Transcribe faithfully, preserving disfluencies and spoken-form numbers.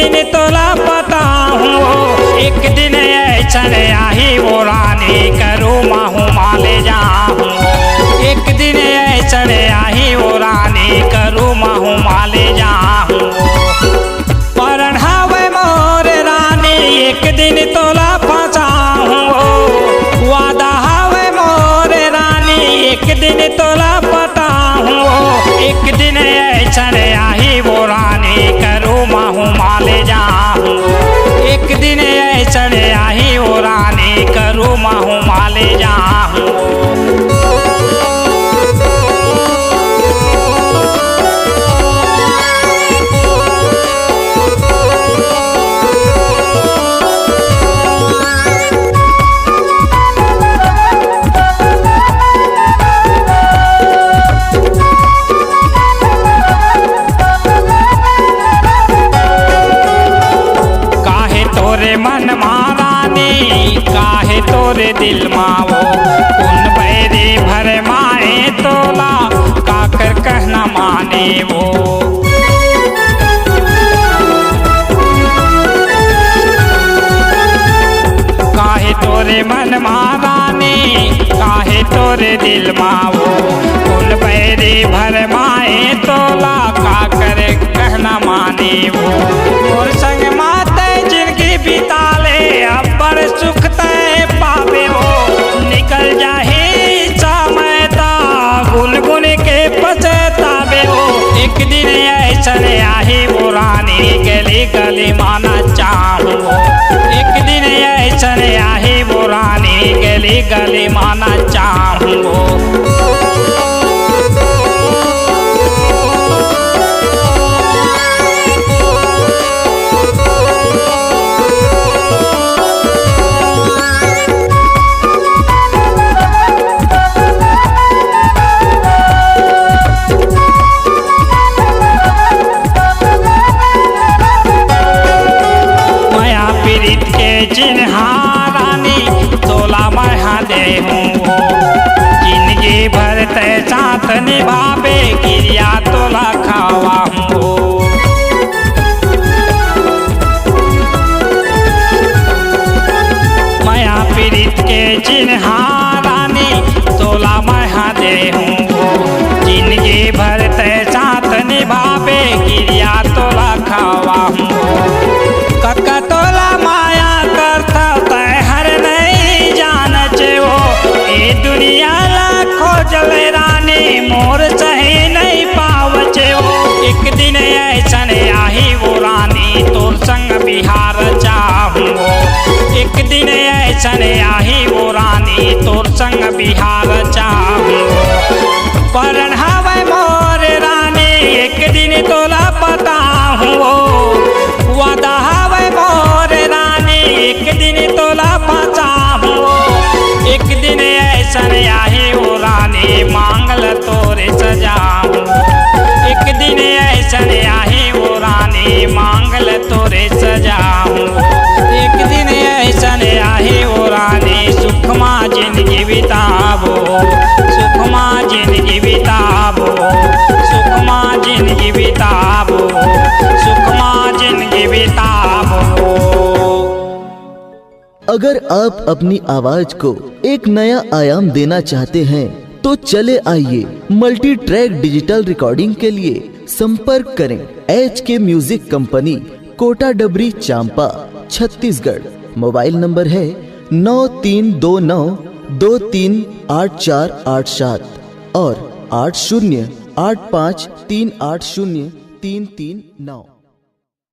दिन तोला पता हूँ, एक दिन ऐसन आही वो रानी करू महू माले जाहूँ। एक दिन ऐसन आही वो रानी करू महू माले जाहूँ। परन हवे मोर रानी, एक दिन तोला फंसाहूँ। वादा हवे मोर रानी, एक दिन तोला पता हूँ। एक दिन ऐसन आही वो रानी करू महू माले जाहूँ। एक दिन ऐसन आही वो रानी करू महू माले जाहूँ। काहे तोरे मन मा रानी, काहे तोरे दिल मा वो, कुन बैरी भरमाए तोला, काकर कहना माने वो। काहे तोरे मन मा रानी, काहे तोरे दिल मा वो, कुन बैरी भरमाए तोला, काकर कहना माने वो। मोर संग मा तैं जिनगी बिता ले, अब्बड़ सुख तैं पाबे वो। निकल जाही समय ता गुनगुन के पछताबे वो। एक दिन ऐसन आही वो रानी, गली गली मा नाचाहूँ। एक दिन ऐसन आही वो रानी, गली गली मा नाचाहूँ। मया पीरित के चिन्हा रानी, तोला मया देहूँ वो। जिनगी भर तैं साथ निभाबे, किरिया तोला खवाहूँ वो। मया पीरित के चिन्हा रानी, तोला मया देहूँ वो। जिनगी भर तैं साथ निभाबे, किरिया तोला खवाहूँ वो। कतका तोला मया करथँव तैं हर नइ जानचे वो। ए दुनिया ला खोज ले रानी, मोर सही नइ पावचे वो। एक दिन ऐसन आही वो रानी, तोर संग बिहार जाहूँ वो। एक दिन ऐसन आही वो रानी, तोर संग बिहार जाहूँ वो। परन हवे मोर रानी, एक दिन तोला पताहूँ वो। वादा हवे मोर रानी, एक दिन तोला पताहूँ वो। एक दिन ऐसन आही वो रानी, मांग ल तोरे सजाहूँ। एक दिन ऐसन आही वो रानी, मांग ल तोरे सजाहूँ। एक दिन ऐसन आही वो रानी, सुख मा जिनगी बिताबो, सुख मा जिनगी बिताबो, सुख मा जिनगी बिताबो, सुख मा जिनगी बिताबो। अगर आप अपनी आवाज को एक नया आयाम देना चाहते हैं, तो चले आइए, मल्टी ट्रैक डिजिटल रिकॉर्डिंग के लिए संपर्क करें एच के म्यूजिक कंपनी, कोटा डबरी, चांपा, छत्तीसगढ़। मोबाइल नंबर है नौ तीन दो नौ दो तीन आठ चार आठ सात और आठ शून्य आठ पाँच तीन आठ शून्य तीन तीन नौ।